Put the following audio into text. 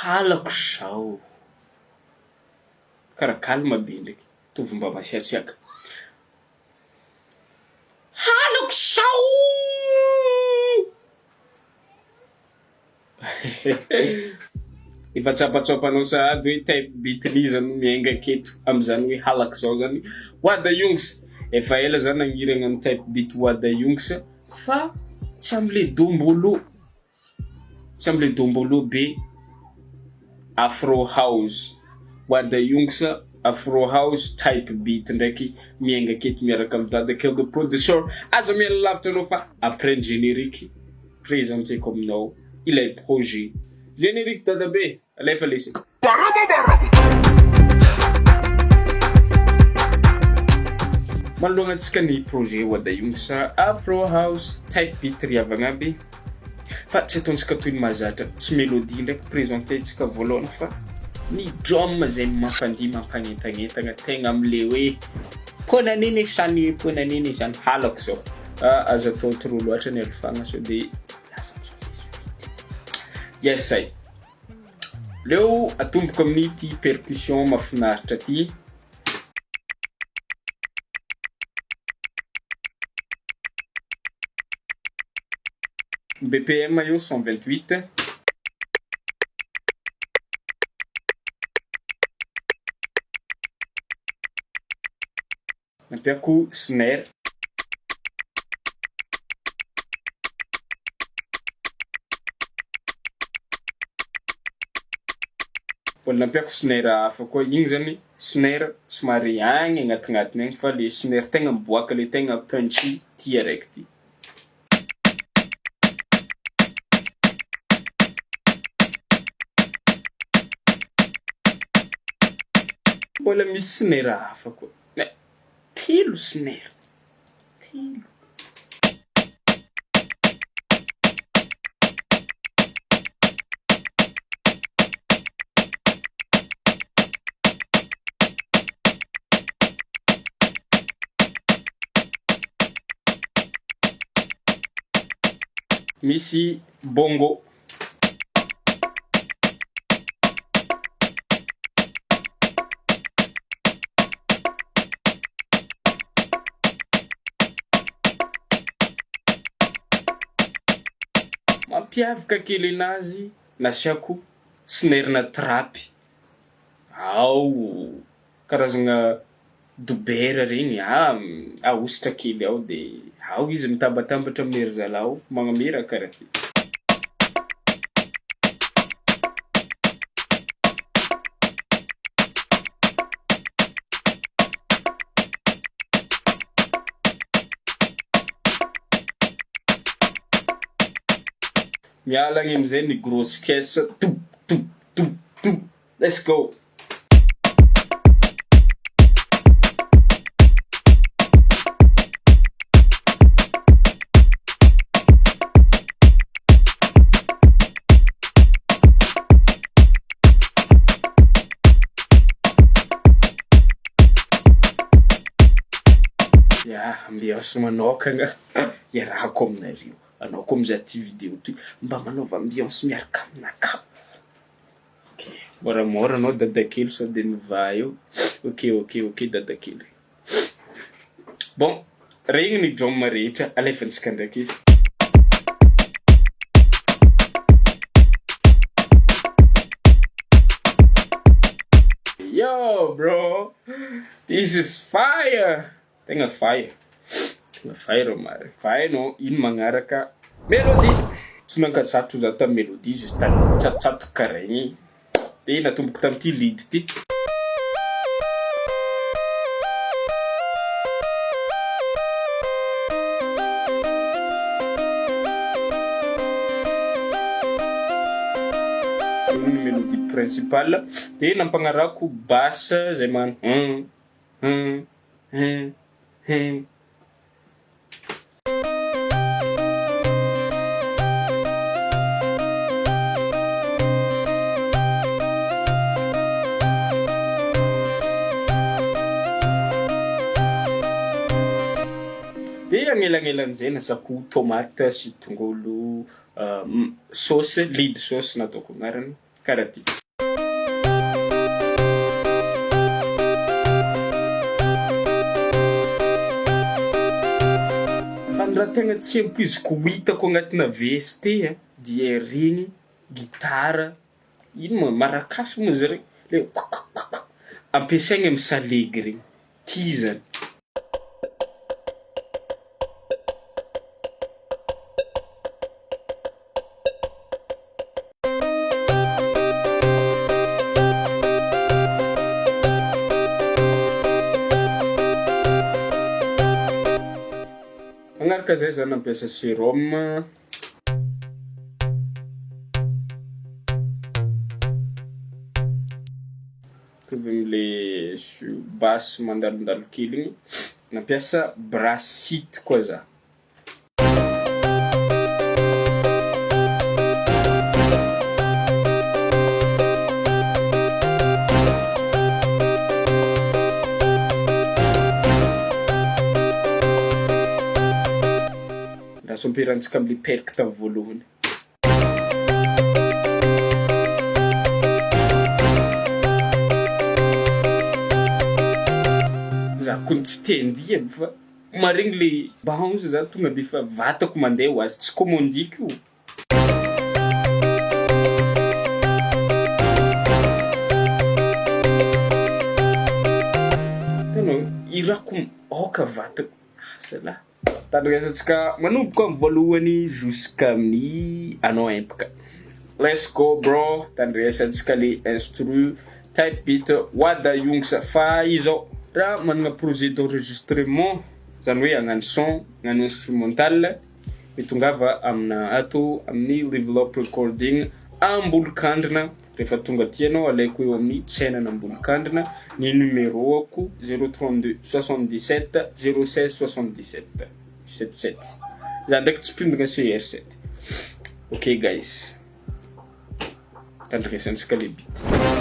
Halako zao. Karaha calme be ndraiky, mitovy mba masiatsiaka. Halako zao! Efa tsapatsapanao sahady hoe type beat n'iza no miainga aketo amin'izany hoe halako zao zany. Wada Youngs! Efa ela za nagniry hagnano type beat Wada Youngs fa tsy amle dombolo. Tsy amle dombolo be Afro house. Wada Youngs Afro house type beat ndraiky miainga aketo miaraka am Dada Kill the producer. Aza miala lavitra anao fa après ny générique presenteko aminao ilay projet. Générique dadabe, alefa lesy. Manoloana antsika ny projet Wada Youngs Afro House Type Beat ry havagna aby fa tsy ataontsika toy ny mahazatra tsy mélodie ndraiky présenter-ntsika voalohany fa ny drum zay mampandihy mampanentagnentagna tegna amle hoe pônan'iny sany pônan'iny zany halako zao aza atao trop loatra ny alofagna sao de lasa yes zay. Leo atomboko amin'ity percussion mafinaritra ty. BPM eo 128. Nampiako snare. Mbola nampiako snare hafa koa, igny zany snare somary agny agnatinatiny agny fa le snare tegna miboaka le tegna punchy ty araiky ty. Mbola misy snare hafa koa. Telo snare, telo. Misy bongo. Mampiavaka kely anazy nasiako snare-na trapy ao karazagna dobera regny ah ahositra kely ao de ao izy mitambatambatra amin'ny ry zalahy ao magname raha karaha ty. Miala agny amizay ny grosse caisse tob tob tob tob let's go. Ya, ambiance manokagna iarahako aminareo, anao koa mizaha ty video ty mba manaova ambiance miaraka aminakahy. Ok, moramora anao dadakely sao de mivaha eo, ok ok ok dadakely. Bon, regny ny drum rehetra alefantsika ndraiky izy. Yo bro, this is fire! Tegna fire, tegna fire rô marigny. Fa hainao ino magnaraka mélodie. Tsy nankazatro za tam mélodie juste nitsatotsatoka karaha igny de natomboko tamty lead ty. Io ny mélodie principale de nampagnarahako basse zay magnano un un un un. De agnelagnelan'izay nasako tomate sy tongolo saosy lead saosy nataoko agnarany. Karaha ty. Fa ny raha tegna tsy ampoiziko ho hitako agnatina VST a dia regny gitara, ino moa maracas moa zare le ampiasaigny amy salegy regny, ty zany. Magnaraka zay za nampiasa serum. Mitovy amle basse mandalondalo kely igny, nampiasa brass hit koa za. Lasa ampiarahantsika amle perc tamin'ny voalohany. Za kony tsy te handihy aby fa maregny le bounce za tonga de efa vatako mandeha ho azy tsy commandiko io. Hitanao irako aoka vatako, asa lah. Tandrinesantsika manomboka amin'ny voalohany jusqu'amin'ny anao empaka. Let's go bro, tandrinesantsika le instru type beat Wada Young's fa izao. Raha manana projet d'enregistrement, zany hoe hagnano son, hagnano instrumental, mitongava amina ato amin'ny Level Up Recording Ambolokandrina. Rehefa tonga aty ianao alaiko eo amin'ny tsenan'Ambolokandrina ny numéro-ako 032 77 016 77 77 za ndraiky tsy mpiombona CR7 ok guys tandrinesantsika le beat.